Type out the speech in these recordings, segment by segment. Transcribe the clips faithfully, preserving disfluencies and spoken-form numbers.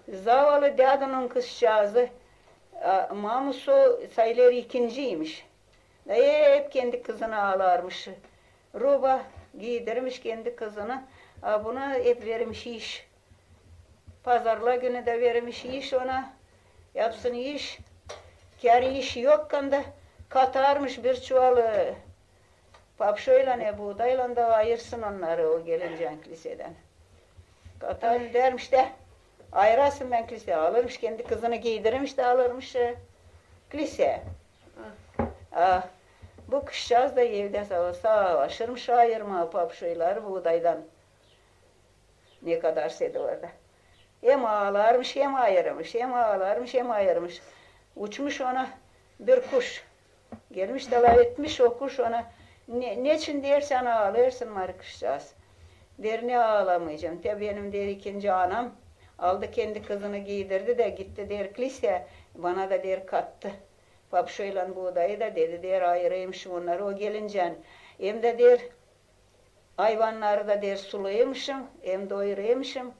Zavalı dädunun kızçaazı, a, mamusu sayılêr ikinciymiş. Da hep kendi kızını aalarmış. Ruba giidirmiş kendi kızını, a buna hep vermiş iş. Pazarla günü dä vermiş iş ona, yapsın iş. Kär iş yokkanda katarmış bir çuval, e, papşoylan, e, buudaylan da ayırsın onnarı o gelincän klisedän. Katar, dermiş dä, ayırasın bän kliseä. Alırmış, kendi kızını giidirmiş dä alırmış, e, kliseä. A bu kızçaaz da evdä sa-, savaşırmış ayırmaa papşoyları buudaydan. Ne kadar sedi orada. Hem aalarmış, hem ayırmış, hem aalarmış, hem ayırmış. Uçmuş ona bir kuş. Gelmiş da lafetmiş o kuş ona: "Ne, neçin, deer, sän aalêrsın, mari kızçaaz?" Deer: "Ne aalamayacam? Te benim, deer, ikinci anam aldı kendi kızını giidirdi dä gitti, deer, kliseä, bana da, deer, kattı papşoylan buudayı da, dedi, deer, ayıraymışım onnarı o gelincän. Hem dä, deer, ayvannarı da, deer, sulaymışım, hem doyuraymışım.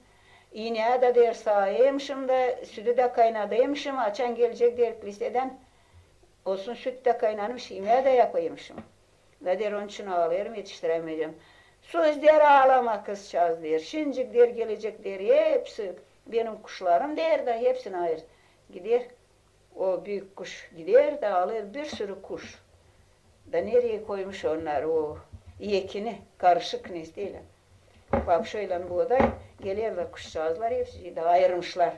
İnää dä, deer, saaymışım da, südü dä kaynadaymışım. Açan gelecek, deer, klisedän, olsun, süt dä kaynanmış, imää dä yapaymışım. Da, deer, onun için aalêrım, etiştirämeyecäm." "Sus, deer, aalama, kızçaaz, deer. Şincik, deer, gelecek, deer, hepsi benim kuşlarım, deer, da hepsini ayır." Gider. O büük kuş gider dä alêr bir sürü kuş. Da nereyi koymuş onnarı, o ekini, karışık ne isteerlär. Papşoylan buuday, gelerlär kuşçaazlar, hepsi dä ayırmışlar.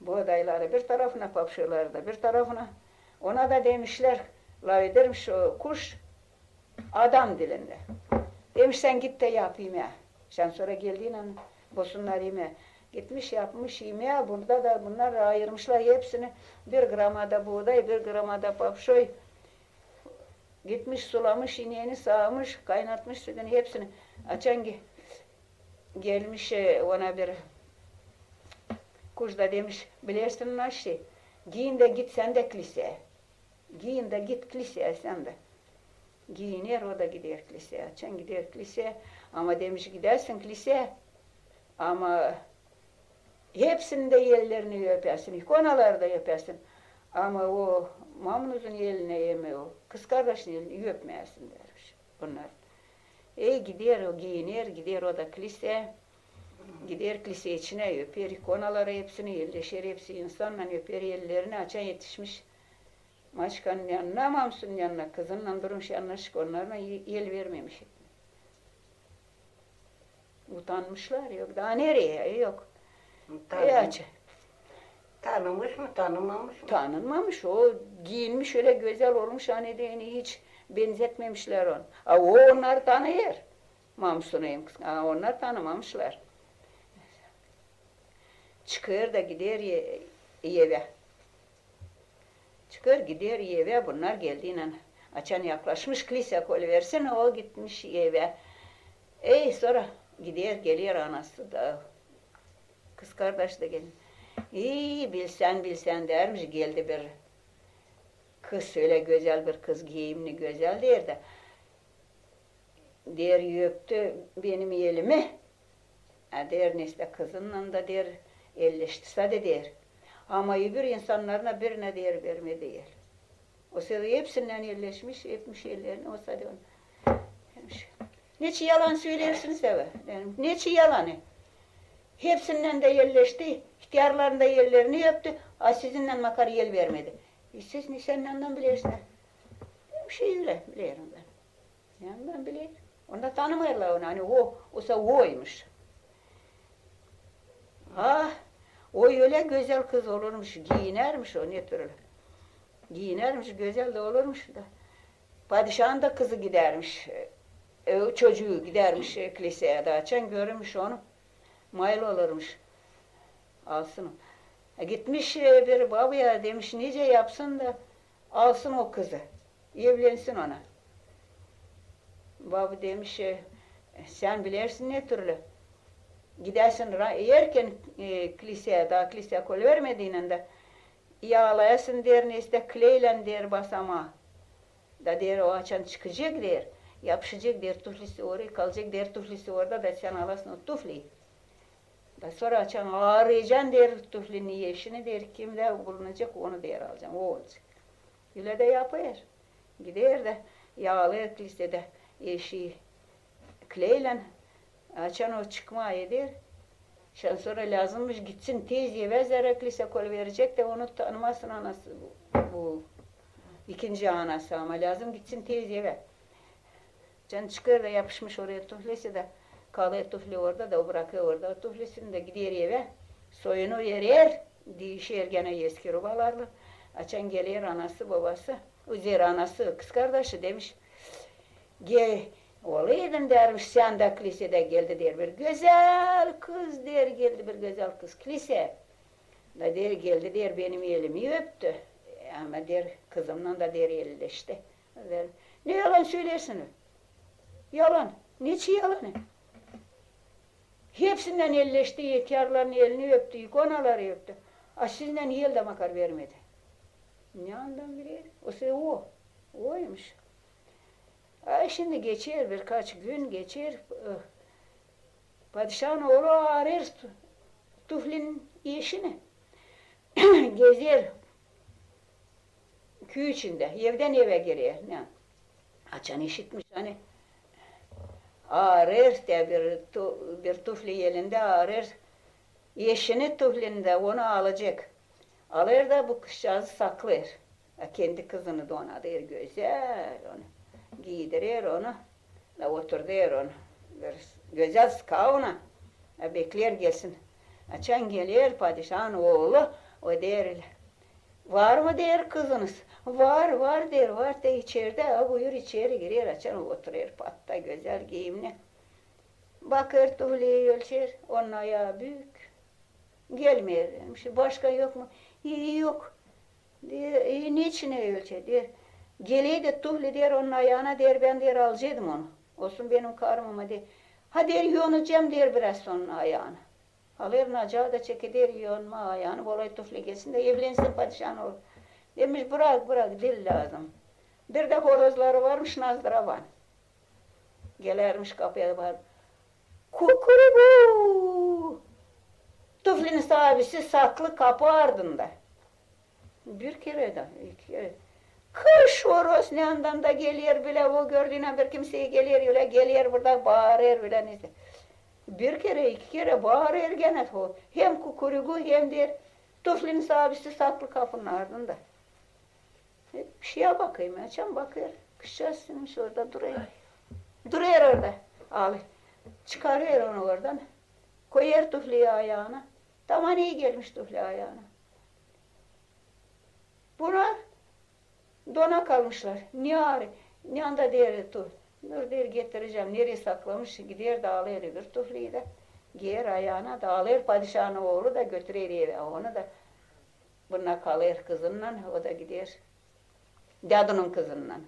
Buudayları bir tarafına, papşoyları da bir tarafına. Ona da demişlär, lafedermiş o kuş, adam dilindä. Demiş: "Sän git dä yap imää. Sän sora geldiynän bulsunnar imää." Gitmiş, yapmış imää, burada da bunnar ayırmışlar hepsini. Bir gromada buuday, bir gromada papşoy. Gitmiş, sulamış, ineeni saamış, kaynatmış südünü, hepsini. Açan ge-, gelmiş, e, ona bir kuş da demiş: "Bilersin naşey, giin dä git sän dä kliseä." Giin dä git kliseä sän dä. Giiner, o da gider kliseä. Açan gider kliseä, ama demiş, gidäsin kliseä, ama hepsinin dä ellerini öpäsin, ikonaları da öpäsin. Ama o mamunuzun elini hem o kızkardaşın elini öpmeyäsin dermiş onnar. E, gider o, giiner, gider o da kliseä. Gider klise içinä, öper ikonaları hepsini, elleşer hepsi insannan, öper ellerini, açan etişmiş maçkanın yanına, mamusunun yanına, kızınnan durmuş yannaşık, onnarlan e-, el vermemiş. Utanmışlar, yok, taa nereyi, yok. Tanı-, e, açan. Tanımış mı, tanımamış mı? Tanınmamış, o giinmiş ölä gözäl olmuş, ani deyni hiç benzetmemişlär onu. A o onnarı tanıyêr. Mamusunu hem kız-, a onnar tanımamışlar. Çıkêr da gider e-, evä. Çıkêr, gider evä, bunnar geldiynän, açan yaklaşmış kliseä kolüversin, o gitmiş evä. Ey, sora gider, geler anası da, kızkardaşı da geler. İi, bilsän, bilsän dermiş, geldi bir kız, ölä gözäl bir kız, giiyimni gözäl deer dä. Deer, öptü benim elimi. A, deer, neysä kızınnan da, deer, elleşti sade, deer. Ama öbür insannarına birinä, deer, vermedi el. O sırada hepsinnän elleşmiş, öpmüş ellerini, o sade onu. Demiş: "Neçin yalan söleersiniz evä?" Dedim: "Neçin yalanı? Hepsinnän dä elleşti, ihtärların da ellerini öptü, a sizinnän makar el vermedi." "E, siz neysä ondan bilersiniz?" Dedim: "Şey, ölä bilerim bän." Yandan biler. Onda tanımêêrlar onu, ani o, osa oymuş. Ah, o ölä gözäl kız olurmuş, giinärmiş o, ne türlü. Giinärmiş, gözäl dä olurmuş da. Padişahın da kızı gidärmiş, e, çocuu gidärmiş, e, kliseya da, açan görürmüş onu, mayıl olurmuş. Alsın o. E, gitmiş, e, bir babaya, demiş, nicä yapsın da alsın o kızı, evlensin ona. Baba demiş, e, sän bilersin ne türlü. Gidäsin ra-, erken, e, kliseya, taa kliseya kolüvermediynän dä, yaalayasın, deer, neysä kleylän, deer, basamaa. Da, deer, o açan çıkacek, deer, yapışacek, deer, tuflisi orayı, kalacek, deer, tuflisi orada, da sän alasın o tufliyi. Sora açan aarayacan, deer, tuflinin eşini, deer, kimdä bulunacek, onu, deer, alacam, o olacek. Ölä dä yapêr. Gider dä, yaalêêr klisedä eşi kleylän, açan o çıkmaa eder. Şindän sora lääzımmış gitsin tez evä, zerä klise kol verecek dä, onu tanımasın anası, bu, bu ikinci anası, ama lääzım gitsin tez evä. Açan çıkêr da yapışmış oraya tuflisi dä, kalêr tufli orada da, o brakêr orada o tuflisini dä, gider evä, soyunu verer, diişer genä eski rubalarlan. Açan geler anası, bobası, üzeri anası, kızkardaşı demiş: "Gel, olaydın, deermiş, sän dä klisedä." Geldi, deer, bir gözäl kız, deer, geldi bir gözäl kız klisä. Da, deer, geldi, deer, benim elimi öptü. Ama, deer, kızımnan da, deer, elleşti. Deer, ne yalan söleersin? Yalan. Neçin yalanı? Hepsindän elleşti, ihtärların elini öptü, ikonaları öptü. A siznän el dä makar vermedi. Ne andan biler? O se o. Oymuş. A şindi geçer, birkaç gün geçer, eh, padişahın oolu aarêêr tu-, tuflinin eşini. Gezer küü içindä, evdän evä girer. Ne? Açan işitmiş, ani aarêêr te bir tu-, bir tufli elindä, aarêêr eşini tuflindä, onu alacek. Alêr da bu kızçaazı saklêêr. A kendi kızını da ona, deer, gözäl onu. Giidirer onu. Da oturêr onu. Bir gözäl skauna. A bekleer gelsin. Açan geler padişahın oolu, o deer: "Var mı?" deer, "kızınız?" "Var, var," deer, "var te içerdä." A buyur, içeri girer, açan oturêr patta, gözäl giimni. Bakêr tufliyi, ölçer, onun ayaa büük. Gelmeer, demiş. Başka yok mu? E, yok. Deer, e, neçin ölçer? Deer, geleydi tufli, deer, onun ayaana, deer, bän, deer, alaceydım onu. Olsun benim karım, ama, deer. Ha, deer, yonacam, deer, biraz onun ayaanı. Alêr nacaa da çekeder yonmaa ayaanı, olay tufli gelsin dä evlensin padişahın oolu. Demiş, bırak, bırak, diil lääzım. Bir dä horozları varmış, nazdıravan. Gelärmiş kapıya, bak. Kukuriku! Tuflinin saabisi saklı kapı ardında. Bir kerä dä, iki kerä. Kış horoz ne andan da geler bilä, o gördüünä bir kimseyi geler, ölä geler burada, baarêr bilä, neyse. Bir kerä, iki kerä baarêr genä o. Hem kukuriku, hem deer, tuflinin saabisi saklı kapının ardında. E, bir şeyä bakayım, açan bakêr. Kızçaaz sinmiş orada durêr. Durêr orada. Alêr. Çıkarêr onu oradan. Koyêr tufliyi ayaana. Taman iyi gelmiş tufli ayaana. Bunnar dona kalmışlar. Ne aarêêr, ne anda deer tu-, dur, deer, getirecäm. Nereyi saklamış, gider dä alêr öbür tufliyi dä. Giyer ayaana da, alêr padişahın oolu da götürer evä. Onu da bunnar kalêr kızınnan, o da gider dädunun kızınnan.